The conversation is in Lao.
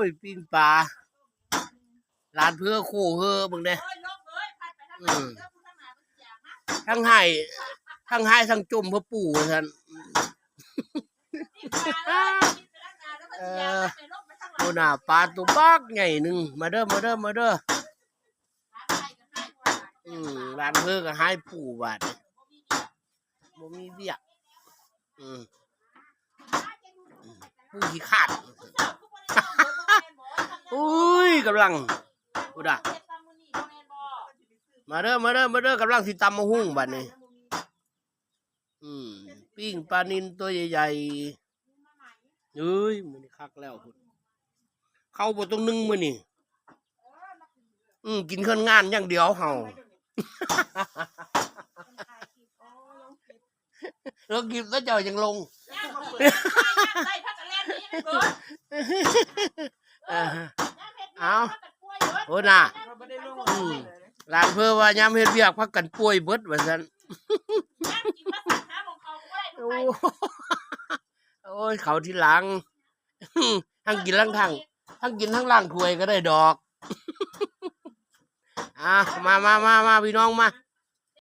ຍ ປີ້ງປາ ຫຼານເພື່ອໂຄເຮີເບິ່ງແດ່. ອືມ ທັງໄຫ້ ທັງໄຫ້ທັງຈົ່ມເພື່ອປູ່ວ່າຊັ້ນ. ເອີ ໂອ້ນາ ປາໂຕບັກໃຫຍ່ໜຶ່ງ. ມາເດີ ມາເດີ ມາເດີ. ອືມ ຫຼານເພີກໍຮ້າຍປູ່ບາດນີ້ ບໍ່ມີວຽກ. ອືມ ປູ່ຂີ້ຄ້ານ. ໂອ້ຍ ກຳລັງ ພຸ້ນນະ ມາເດີ ມາເດີ ມາເດີ ກຳລັງຊິຕຳໝາກຫຸ່ງບາດນີ້. ອືມ ປີ້ງປານິນຕົວໃຫຍ່ໆ. ເອີຍ ມື້ນີ້ຄັກແລ້ວພຸ້ນ ເຂົ້າບໍ່ຕ້ອງໜຶ້ງມື້ນີ້. ອືມ ກິນເຄື່ອງງານຢ່າງດຽວເຮົາ. ລົງຄລິບແລ້ວເຈົ້າຍັງລົງ. ເອີ ເອົາ ໂອ້ນາ ອືມ ຫຼານເພີວ່າຍາມເຮັດວຽກພາກັນປ່ວຍເບິດວ່າຊັ້ນ. ໂອ້ ໂອ້ຍ ເຂົ້າທີຫຼັງ ທັງກິນທັງທັງ ທັງກິນທັງລ້າງຖ້ວຍກໍໄດ້ດອກ. ອ່າ ມາ ມາ ມາ ມາ ພີ່ນ້ອງມາ.